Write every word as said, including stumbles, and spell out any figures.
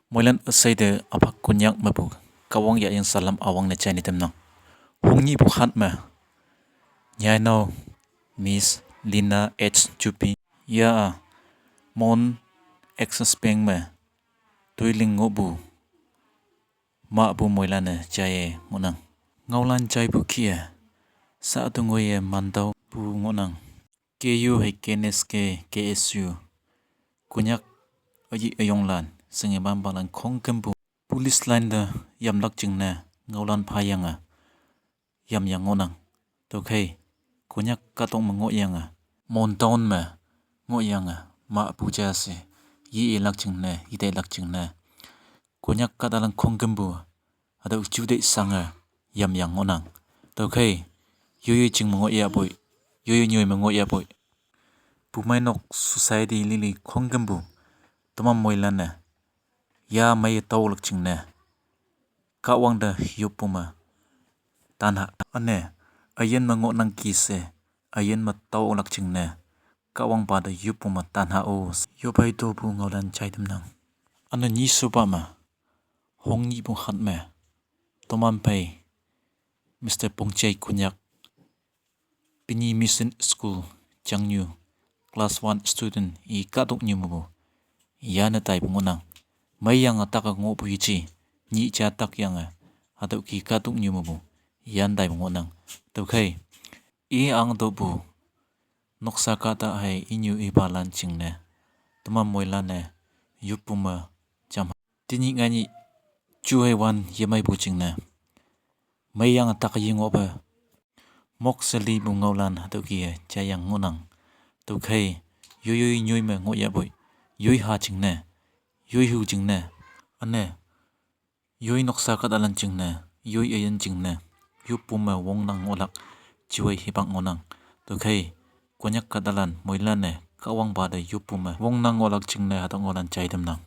Moilan üsheite aphak Konyak mepu Kahwang yahyange salam üwangne jaine tamnang. Hongnyihpu hat me nyainao Miss Lina H Jupi ya-a Mon Access Bank me toiling ngohpu mahpu moilan-e jaiye ngohnang. Ngaolan jaipu kih-e, sa üte ngoiye mantaopu ngohnang. K U hei K N S K, K S U, Konyak üyi üyonglan shinge manpalan khongkümpu police line te yamlak jingne ngaolan phayange yamyang ngohnang. Tüokhei Konyak kahtok me ngohyange, Mon town me ngohyange mahpu ja she, yi-ilak jingne, yitailak jingne Konyak kahtalan khongkümpu hatüo jutei shange yamyang ngohnang. Tüokhei yoiyoi jing me ngohyapoi, yoiyoi nyoi me ngohyapoi, bumeinok society lili khongkümpu teman moilan-e ya meiye taolak jingne Kahwang te yoppu me tanha. Üne üyin me ngohnangki she, üyin me taolak jingne Kahwangpa te yoppu me tanha-o. Yophei topu ngaolan jai tamnang. Üne nyishepa me, hongnyihpu hat me, toman phei Mister Pongjai Konyak, Pinyi Mission School, Jangnyu, class one student i kahtoknyu mepu yanne taipu ngohnang. Meiyange tak-e ngohpu yeje, nyih ja takyange, hatüo ki kahtoknyu mepu yan taipu ngohnang. Tüokhei i angtopu noksa kahta hei inyu ipalan jingne teman moilan-e yoppu me jam, tenyih ngainyih juhei wan yemeipu jingne meiyange tak-e yengohpe mok she lipu ngaolan hatüo kih-e jaiyang ngohnang. Tüokhei yoiyoi nyoi me ngohyapoi, yoi ha jingne, yoi hu jingne, üne yoi noksa kahtalan jingne, yoi üyin jingne yoppu me wongnang ngohlak juhei hipak ngohnang. Tüokhei Konyak kahtalan moilan-e Kahwangpa te yoppu me wongnang ngohlak jingne hatüo ngaolan jai tamnang.